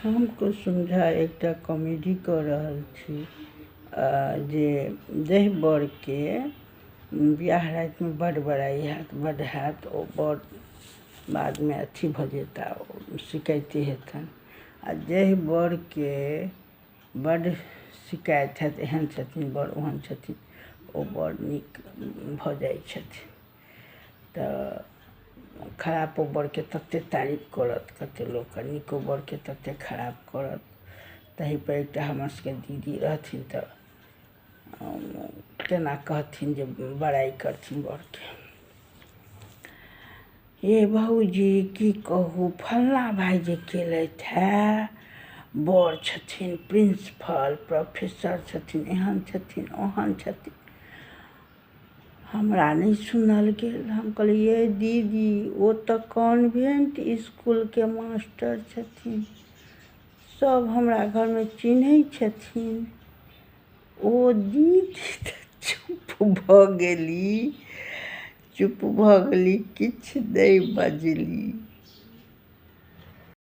हम कुसुम झा एकटा कॉमेडी कऽ रहल छी जे जाहि बरके बिआह रातिमे बड बड़ाइ होयत बड होयत ओ बड़ बादमे अथी भऽ जेता शिकायती हेतनि आ जाहि बरके बड शिकायत होयत एहन छथिन बड़ ओहन छथिन ओ बड़ नीक भऽ जाइत छथिन। तऽ खरापो बरके तते तारीफ करत कते लोक आ नीको बरके तते खराब करत। ताहि पर एकटा हमर सबके दीदी रहथिन तऽ केना कहथिन जे बड़ाइ करथिन बरके। ये भौजी की कहू फल्लाँ भाय जे केलथि हे बड़ छथिन प्रिंसिपल प्रोफेसर छथिन एहन छथिन ओहन छथिन। हमरा नहि सुनल गेल। हम कहलियै यै दीदी ओ तऽ कॉन्वेंट इसकुलके मास्टर छथिन। सब हमरा घरमे चिन्है छथिन। ओ दीदी तऽ चुप भऽ गेली चुप भऽ गेली किछु नहि बजली।